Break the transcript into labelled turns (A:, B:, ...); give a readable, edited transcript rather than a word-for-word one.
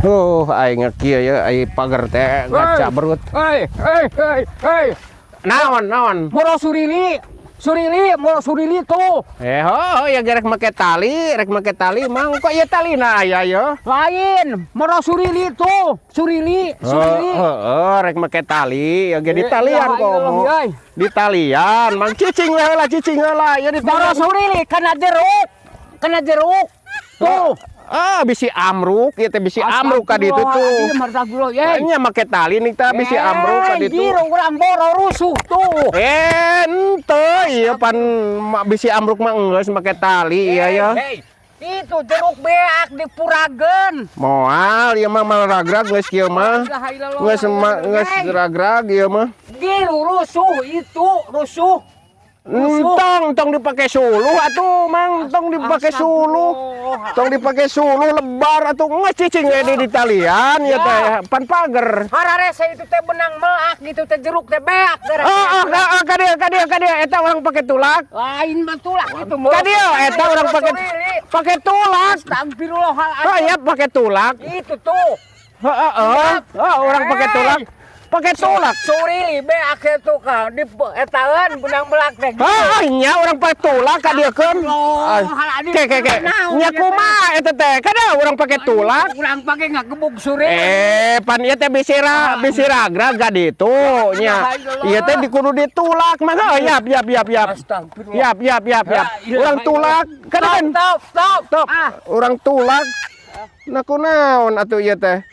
A: Oh, aing kieu ya, ai pager teh ngaca berut.
B: Hei, hei, hei, hei.
A: Naon, naon?
B: Moro surili. Surili, moro surili tuh.
A: Eh, oh, ya gerek make tali, rek make tali, mang kok ieu talina aya ya?
B: Lain, moro surili tuh. Surili, surili.
A: Oh, oh, rek make tali, ya ge di
B: Eh,
A: talian
B: ya,
A: kok.
B: ya, ya.
A: Di talian, mang cicing heula, cicing heula, ya di
B: Moro
A: talian.
B: Surili kena jeruk. Kena jeruk. Tuh.
A: Ah, bisi amruk, ieu teh bisi amruk ka ditu tuh.
B: Astagfirullah, ye.
A: Nya make tali nih teh bisi amruk ka ditu.
B: Anjir, urang boro rusuh tuh.
A: Eh, ente, iya pan bisi amruk mah geus make tali iya ya.
B: Hei, itu jeruk beak dipurageun.
A: Moal ieu mah mal ragrag geus kieu mah. Geus geus ragrag ieu mah.
B: Gilu rusuh itu, rusuh.
A: Entong, tong dipake suluh atuh, Mang, tong dipake suluh. Tong dipake suluh lebar atuh geus cicing we di talian ya teh pan pager.
B: Hararese itu teh benang melak gitu teh jeruk teh beak.
A: Ah, ah, ah, ah, ka dieu, ka dieu, ka dieu, eta urang pake tulak.
B: Lain mah tulak itu.
A: Ka dieu eta urang pake pake tulak.
B: Astagfirullahaladzim.
A: Oh iya pake tulak.
B: Itu tuh.
A: Heeh, heeh. Oh, urang pake tulak. Pake tulak.
B: Surili beak itu kan di etaeun benang melak teh.
A: Ah, nya urang pake tulak ka dieu keun. Ke ke ke. Nya kumaha eta teh? Kada urang pake tulak.
B: Urang pake ngagebug surili.
A: Eh, pan ieu teh bisi ra bisi ragrag ka ditu nya. Ieu teh dikudu ditulak mah. Oh, yap yap yap yap.
B: Astagfirullah.
A: Yap yap yap yap. Urang tulak. Kada kan.
B: Stop, stop,
A: Stop.
B: Ah.
A: Urang tulak. Nah kunaon atuh ieu teh?